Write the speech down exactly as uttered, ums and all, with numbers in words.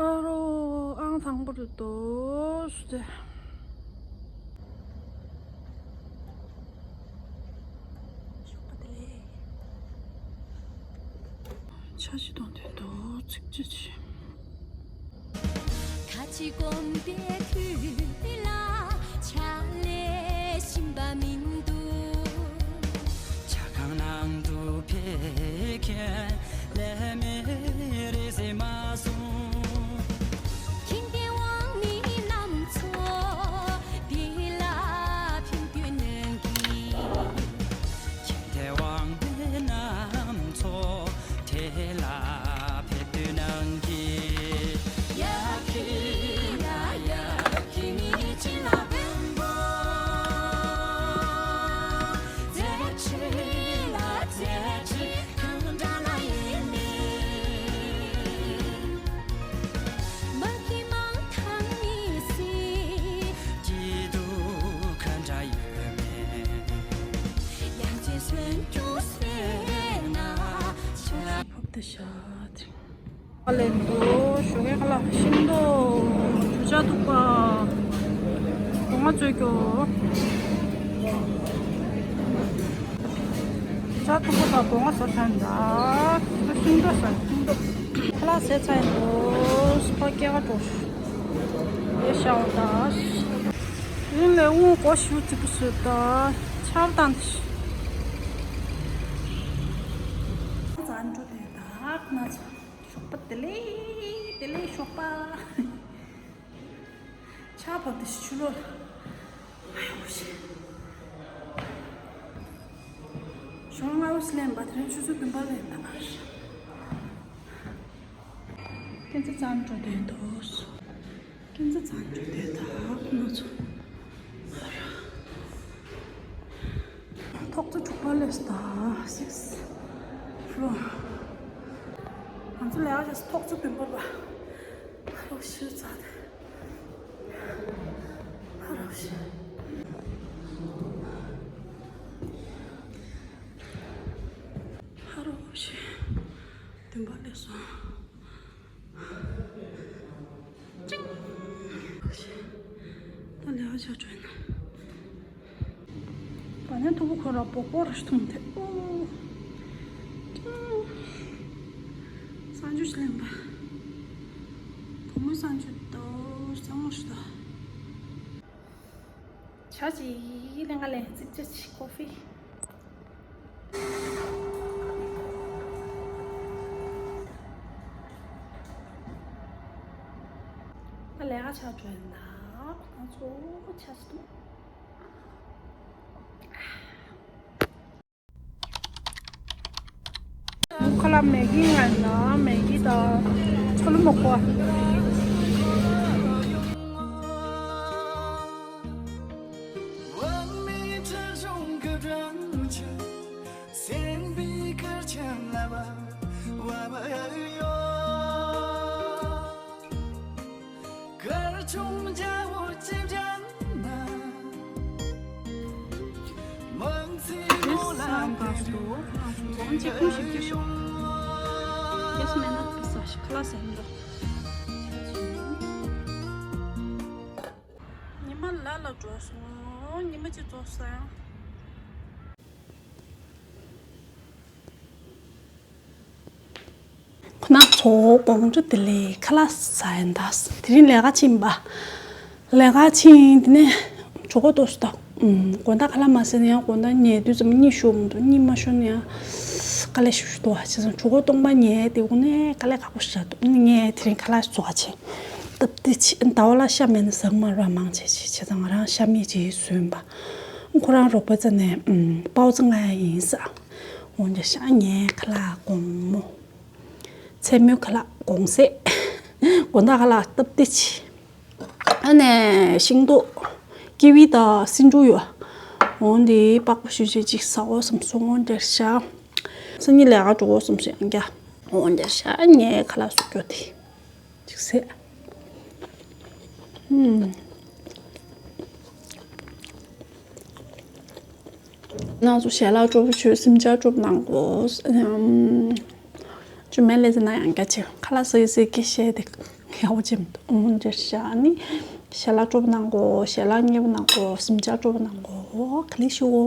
ཨ་རོ། ཨང་དང་པོ་རེད་དོ། སུ་དེ། ཞོགས་པ་བདེ་ལེགས། ཆ་ཞིག་གཏོང་དུས་དོ་ཚིག་ཅི་ཆེ། ཁ་ཆེ་སྐོམ་པའི་དུས་ལ་ཕྱག་ལས་ཞིམ་པ་མི་འདུག་ཇ་ཁང་ནང་དུ་ཕེབས་མཁན་ལས་མེད་རེད་ཟེར་མ་སོང་། ཁྱིམ་སྡེ་དབང་མི་རྣམས་ཚོ་འདི་ལ་ཕེབས་འདོད་གནང་གི་ཁྱིམ་སྡེ་དབང་མི་རྣམས་ཚོ་དེ་ལ་ཕེབས་འདོད་གནང་གི་ཡ་ཁི་ལ་ཡ་ཁི་མི་ཅི་ལ་བེམ་པོ་ཛེ་ཁྲི་ལ་ཛེ་ཁྲི་གང་འདྲ་ལ་ཡིན་མིན། མ་གི་མང་ཐང་མི་སྲིད། སྐྱིད་སྡུག་ག་འདྲ་ཡོད་མེད། ཡང་རྩེ་སོན་རྒྱུ་སེ་ན་ཆ། ཕབ་ཏེ་ཤ་ཚིག་ཨ་ལེ་འདུག་ཞོགས་ཀས་ཁ་ལག་ཤིང་ཏོག་དྲུག་ཆ་ཐུག་པ། སྒོ་ང་ཚོས་ཀྱོ། ཇ་ཐུག་པ་དང་སྒོ་ང་ཟ་ཚར་འདུག་ཤིང་ཏོག་ཟ་ཤིང་ཏོག་ཁ་ལག་ཟས་ཚར་འདུག་ཕ་སྐྱེ་ག་འགྲོ། ཡེ་ཤ་བ་ད། ཡིན་ལས་དབུགས་སྒོ་ཞུ་ཙི་པུ་སུ་ད། ཆར་དང་། ཙང་འགྲོ་དེ་དག་ན་ཚོ། ཞོགས་པ་བདེ་ལེགས་བདེ་ལེགས་ཞོགས་པ། ཆར་བབས་ཏེ་ཆུ་ལོག་ཨ་ཡོ་ཤི། ཞོགས་སྔ་བོ་སི་ལེན་པ་དེ་རིང་ཆུ་ཚོད་བདུན་པ་ལེན་ད། ཁྱེད་ཚོ་ཙང་འགྲོ་དོན་དུ། ཁྱེད་ཚོ་ཙང་འགྲོ་དོན་དག་ང་ཚོ། ཐོག་ཚོ་དྲུག་པ་ལས་ད་six floor། ང་ཚོ་ལས་ཀ་བྱས་ཐོག་ཚོ་བདུན་པ་པ། ཧ་རོ་ཤི་ཚ་དེ། ཧ་རོ་ཤི། ཧ་རོ་ཤི། བདུན་པ་ལས་སོང་། ཅིང་། ད་ལས་ཀ་བྱ་འགྲོ་ཡིན་ན། བ་ནས་ཐུ་བོ་ཁོ་ར་སྦོག་སྦོག་ར་ཞིག་འཐུང་དེ། ཨོ། ཅིང་། གསང་སྤྱོད་ཞིག་ལེན་པ། བུ་མོའི་གསང་སྤྱོད་དོ་གཙང་མ་ཞིག་དོ། ཇ་ཅིག་ལེན་ག་ལེན་ཙིག་ཅ་ཅིག་ཀོ་ཧྥི། ད་ལས་ཀ་བྱ་འགྲོ་ཡིན་ན་ང་ཚོ་ཇ་ཅིག་འཐུང་། ཁ་ལག་མེ་གི་ང་ན་མེ་གི་དང་ཆོ་ལོ་མོག་པ། དེ་ས་ག་སུ་འཛོམས་ཅིག་ཀུན་ཞིག་སྐྱེ་ཤོག་ཡེས་མེད་ན་ཁ་ལག་ཟ་ཤི་ཁ་ལག་ཟ་ཡིན་འགྲོ། ཉི་མ་ལ་ལ་འགྲོ་སོང་། ཉི་མ་གཅིག་རྫོགས་སོང་། ཁོ་ན་ཚོ་དགོང་དྲོ་བདེ་ལེགས། ཁ་ལག་ཟ་ཡིན་ད། དེ་རིང་ལས་ཀ་ཕྱིན་པ། ལས་ཀ་ཕྱིན་དེ་ནས་གྲོད་ཁོག་ལྟོགས་སོང་ད། ཨུམ། དགོང་དག་ཁ་ལག་མ་ཟས་ན་ཡང་དགོང་དག་ཉལ་དུས་ཙམ་གཉིད་ཤོར་མི་འདུག་གཉིད་མ་ཤོར་ན་ཡང་དཀའ་ལས་ཤུགས་ཤུགས་འདུག་བ། བྱས་ཙང་གྲོད་ཁོག་སྟོང་པ་ཉལ་དེ་དགོང་ནས་དཀའ་ལས་ཁག་པོ་ཞིག་འདུག་ངས་དེ་རིང་ཁ་ལག་བཟོ་བ་བྱས། སྟབས་བདེ་ཆེ། ཟླ་བ་ལ་ཤ་མེད་ན་ཟ་གི་མ་རེད་པ། མང་ཆེ་ཆེ། བྱས་ཙང་ང་རང་ཤ་མེད་ཅིག་བཟོས་པ། ཁོ་རང་རོགས་པ་ཙ་ནས་ཨུམ། པའོ་ཙི་ང་ཡ་ཡིན་ས། འོན་ཀྱང་ཤ་ཉལ་ཁ་ལག་དགོང་མོ། མཚན་མོའི་ཁ་ལག་དགོང་ཟས། དགོང་དག་ཁ་ལག་སྟབས་བདེ་ཆེ། ཨ་ནས་ཤིང་ཏོག་ཀི་ཝི་དང་སེ་འབྲུ་ཡོད། འོ་འདི་པགས་པ་བཤུས་བྱས་ཅིག་ཟ་འོ་བསམ་སོང་། འོ་འདིར་བཞག་སང་ཉིན་ལས་ཀ་འགྲོ་འོ་བསམ་སོང་ཡང་བསྐྱར། འོ་འདིར་བཞག་ངའི་ཁ་ལག་བཟོ་རྒྱུ་དེ་ཅིག་ཟས། ཨུམ། ང་ཚོ་ཞལ་ལག་སྤྲོ་པོ་བྱོས། སེམས་ཅན་སྤྲོ་པོ་གནང་དགོས། ཨམ། ཅུ་མེད་ལས་ཟེར་ན་ཡང་སྐད་ཆ་ཁ་ལག་ཟ་ཡི་ཟེར་སྐད་བཤད་དེ། ཡག་པོ་བྱེད་མི་འདུག་འོང་འདྲ་ཤག་ནི་ཞལ་ལག་སྤྲོ་པོ་གནང་གོ། ཞལ་ལག་མཉེས་པོ་གནང་གོ། གཟིམ་ཆག་སྤྲོ་པོ་གནང་གོ། ག་ལེ་ཞུ་གོ།